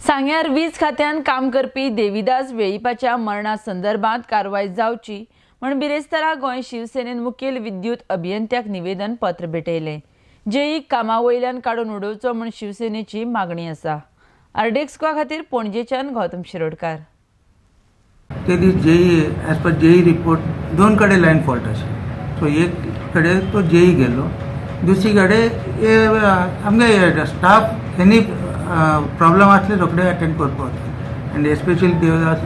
सांग्यार वीज खात्यान काम करपी देविदास वेळीपाच्या मरणा संदर्भात कारवाय जावची म्हण बिरेस्तारा गोंय शिवसेनेन मुखेल विद्युत अभियंत्याक निवेदन पत्र भेटयलें. जेईक कामा वयल्यान काडून उडोवचो म्हण शिवसेनेची मागणी आसा. आरडीएक्स खातीर पणजेच्यान गौतम शिरोडकार. ते दीस JE as per JE report दोन कडेन लायन फॉल्ट आशिल्लो. सो एक कडेन तो जेई गेलो, दुसरी कडेन आमगे स्टाफ एनी प्रॉब्लम आसले रोखडे अटेंड करपाक वता. एंड एस्पेशली देवदास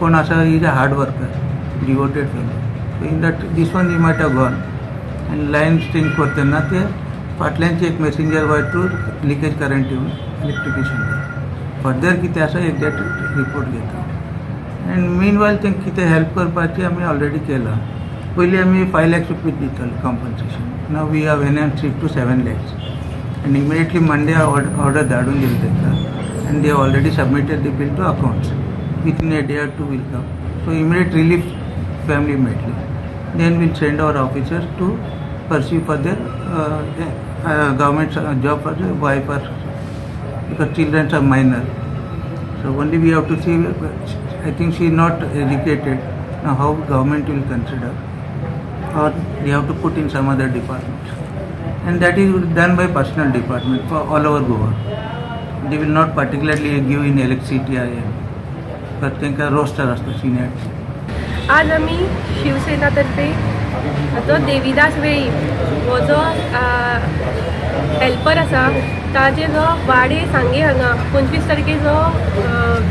कोण आसा, is a hard worker, devoted fellow. So in that this one he might have gone and line string करतना ते फाटल्यानची एक messenger wire through leakage current येवन इलेक्ट्रिकेशन फर्दर कितें आसा एक्झॅक्ट रिपोर्ट घेता. एंड मीन वायल तांकां कितें हेल्प करपाची आमी ऑलरेडी केलां. पयलीं आमी 5 lakhs rupees दिताले compensation, now we have enhanced it to 7 lakhs and immediately Monday order धाडून दिली तांकां and they already submitted the bill to accounts. Within a day or two will come. So immediate relief family मेळटली. Then we'll send our officers to pursue for their government job for the wife or because children are minor. So only we have to see, I think she is not educated. Now how government will consider, or they have to put in some other department. And that is done by personal department for all over Goa. They will not particularly give in electricity or but तांकां roster आसता senior. आज आमी शिवसेना तर्फे जो देविदास वेळीप हो जो helper आसा ताजे जो वाडे सांगे हांगा 25 तारखे जो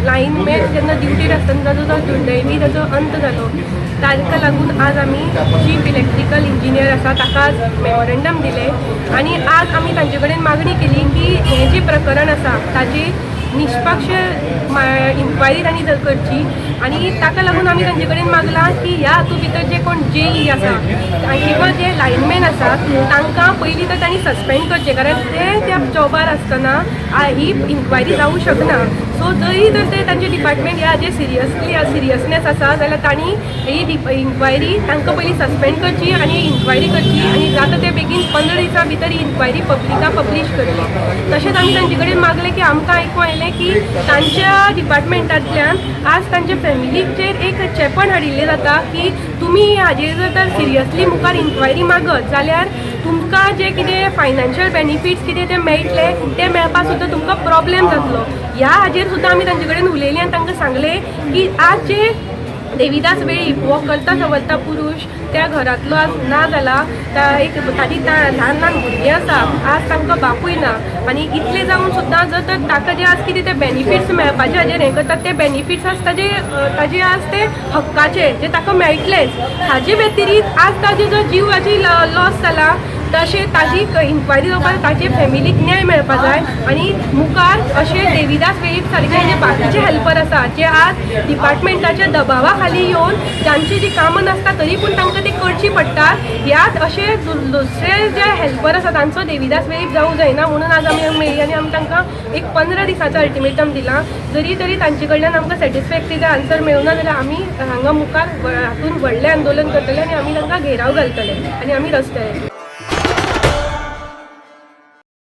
लायनमॅन जेन्ना ड्युटीर आसतना ताजो जो दुर्दैवी ताजो अंत जालो, ताका लागून आज आमी चीफ इलेक्ट्रिकल इंजिनियर आसा ताका आज मेमोरेंडम दिलें आनी आज आमी तांचे कडेन मागणी केली की हें जें प्रकरण आसा ताजी निष्पक्ष इन्क्वायरी तांणी करची आनी ताका लागून आमी तांचे कडेन मागलां की ह्या हातूंत भितर जे कोण जेई आसा किंवा जे लायनमॅन आसा तांकां पयलीं तर तांणी सस्पेंड करचें, कारण ते त्या जॉबार आसतना ही इन्क्वायरी जावूं शकना. सो जरी तर ते तांचे डिपार्टमेंट ह्या हाजेर सिरियसली सिरियसनेस आसा जाल्यार तांणी ही इन्क्वायरी तांकां पयलीं सस्पेंड करची आनी इन्क्वायरी करची आनी जाता ते बेगीन 15 दिसां भितर ही इन्क्वायरी पब्लिका पब्लीश करची. तशेंच आमी तांचे कडेन मागलें की आमकां आयकूंक आयलें की तांच्या डिपार्टमेंटांतल्यान आज तांच्या फॅमिलीचेर एक चेपण हाडिल्लें जाता की तुमी हाजेर जर तर सिरियसली मुखार इन्क्वायरी मागत जाल्यार तुमकां जे कितें फायनान्शियल बेनिफिट्स कितें ते मेळटले ते मेळपाक सुद्दां तुमकां प्रॉब्लेम जातलो. ह्या हाजेर सुद्दां आमी तांचे कडेन उलयलीं आनी तांकां सांगलें की आज जे देविदास वेळीप हो करता सवरता पुरूश त्या घरांतलो आज ना जाला, एक ताजी ल्हान ल्हान भुरगीं आसा, आज तांकां बापूय ना आनी इतलें जावन सुद्दां जर तर ताका जे आज कितें ते बेनिफिट्स मेळपाचे हाजेर हें करतात ते बेनिफिट्स आज ताजे ताजे आज ते हक्काचे जे ताका मेळटलेच. हाजे व्यतिरिक्त आज ताजे जो जिवाची लॉस जाला तशें ताजी इन्क्वायरी जावपाक ताजे फॅमिलीक न्याय मेळपाक जाय आनी मुखार अशे देविदास वेळीप सारके जे बाकीचे हेल्पर आसा जे आज डिपार्टमेंटाच्या दबावा खाली येवन जांची जी कामां नासता तरी पूण तांकां ती करची पडटात, ह्यात अशे दुसरे जे हेल्पर आसा तांचो देविदास वेळीप जावूं जायना म्हणून आज आमी मेळ्ळी आनी आमी तांकां एक 15 दिसाचो अल्टिमेटम दिला. जरी तरी तांचे कडल्यान आमकां सॅटिस्फॅक्टरी आन्सर मेळूना जाल्यार आमी हांगा मुखार हातून व्हडलें आंदोलन करतले आनी आमी तांकां घेराव घालतले आनी आमी रस्त्यार येतले.